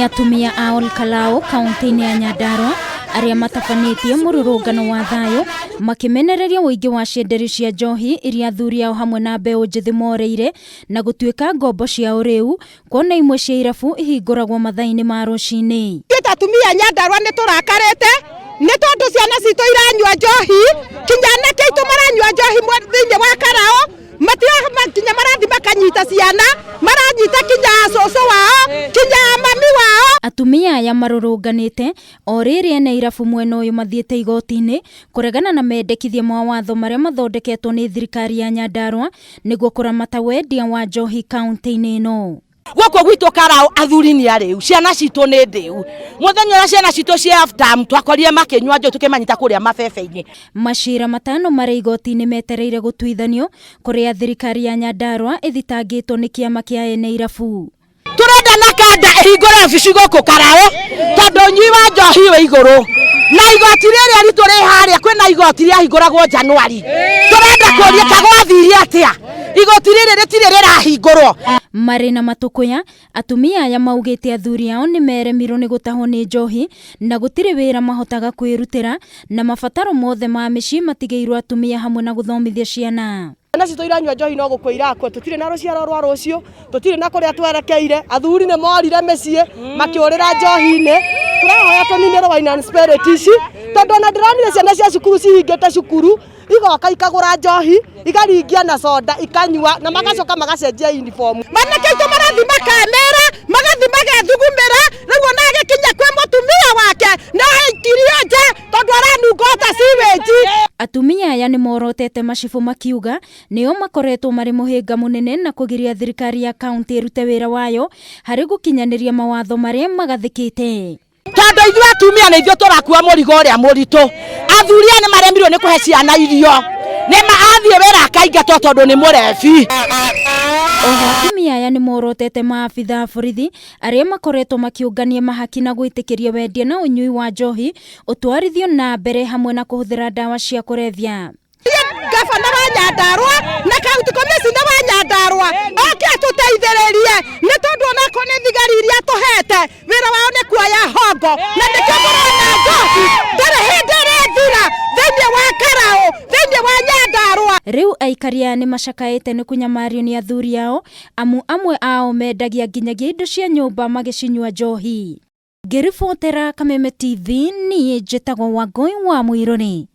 Nĩ atumia a Olkalau kaunti-inĩ ya Nyandarua arĩa matabanĩtie mũrũrũngano wa thayũ makĩmenereria ũingĩ wa cienderio cia njohi iria athuri ao hamwe na mbeũ njĩthĩ moreire na gũtuĩka ngombo cia ũrĩu kuona imwe cia irabu ihingũragwo mathaa-inĩ ma rũcinĩ. Ithuĩ ta atumia a Nyandarua nĩ tũrakarĩte nĩ tondũ ciana citũ iranyua njohi, kinya anake aitũ maranyua njohi thĩinĩ wa karaũ, nginya marathiĩ makanyita ciana, maranyita kinya cũcũ wao, kinya mami wao. Atumia aya marũrũnganĩte o rĩrĩ ene irabu mwena ũyũ mathiĩte igoti-inĩ kũregana na mendekithia ma watho marĩa mathondeketwo nĩ thirikari ya Nyandarua nĩguo kũramata wendia wa njohi kaunti-inĩ ĩno. Gũkũ gwitũ Karau athuri nĩ arĩu, ciana citũ nĩ ndĩu. Mũthenya ũrĩa ciana citũ cia half term twakorire makĩnyua njohi tũkĩmanyita kũrĩa mabebe-inĩ. Maciira matano marĩ igoti-inĩ metereire gũtuithanio kũrĩa thirikari ya Nyandarua ĩthitangĩtwo nĩ kĩama kĩa ene irabu. Tũrenda NACADA ĩhingũre obici gũkũ Karau tondũ ũnyui wa njohi wĩ igũrũ na igoti rĩrĩa ritũ rĩ harĩa kwĩna igoti rĩahingũragwo Januari. Tũrenda kũria ta gwathire atĩa igoti rĩrĩ rĩtirĩ rĩrahingũrwo. Marĩ na matũkũya, atumia aya maugĩte athuri ao nĩ meremirwo nĩ gũtahwo nĩ njohi na gũtirĩ wĩra mahotaga kwĩrutĩra na mabataro mothe ma mĩciĩ matigĩirwo atumia hamwe na gũthomithia ciana. Ciana citũ iranyua njohi no gũkua irakua, tũtirĩ na rũciaro rwa rũciũ, tũtirĩ na kũrĩa twerekeire, athuri nĩ morire mĩciĩ makĩũrĩra njohi-inĩ. Tũrahoya tũninĩrwo wine and spirit ici, tondũ ona ndĩronire ciana cia cukuru cihingĩte cukuru, igoka ikagũra njohi, ikaringia na soda, ikanyua na magacoka magacenjia uniform. Anake aitũ marathiĩ makamera, magathiĩ magethugumĩra, rĩu ona agĩkinya kwĩ mũtumia wake no aikirio nja tondũ aranunga ota sewage. Atumia aya nĩ morotete macibũ makiuga nĩo makoretwo marĩ mũhĩnga mũnene na kũgiria thirikari ya kaunti ĩrute wĩra wayo harĩ gũkinyanĩria mawatho marĩa magathĩkĩte. Tondũ ithuĩ atumia nĩ ithuĩ tũrakua mũrigo ũrĩa mũritũ, athuri aya nĩ maremirwo nĩ kũhe ciana irio, nĩ athiĩ wĩra akaingatwo tondũ nĩ mũrebi. Oho atumia aya nĩ morotete maabitha a borithi arĩa makoretwo makĩũngania mahaki na gwĩtĩkĩria wendia na ũnyui wa njohi ũtwarithio na mbere hamwe na kũhũthĩra ndawa cia kũrebia. Gabana wa Nyandarua na county commissioner wa Nyandarua oke atũteithĩrĩrie nĩ tondũ onakorwo nĩ thigari iria tũhete wĩra wao nĩ kuoya hongo na nĩkĩo mũrona njohi ndĩrĩ hĩndĩ ĩrĩthira thĩinĩ wa Karaũ, thĩinĩ wa Nyandarua. Rĩu aikari aya nĩ macakaĩte nĩ kũnyamario nĩ athuri ao amu amwe ao mendagia nginyagia indo cia nyũmba magĩcinyua njohi. Ngĩribotera Kameme TV niĩ njĩtagwo Wangũi wa Mũirũrĩ.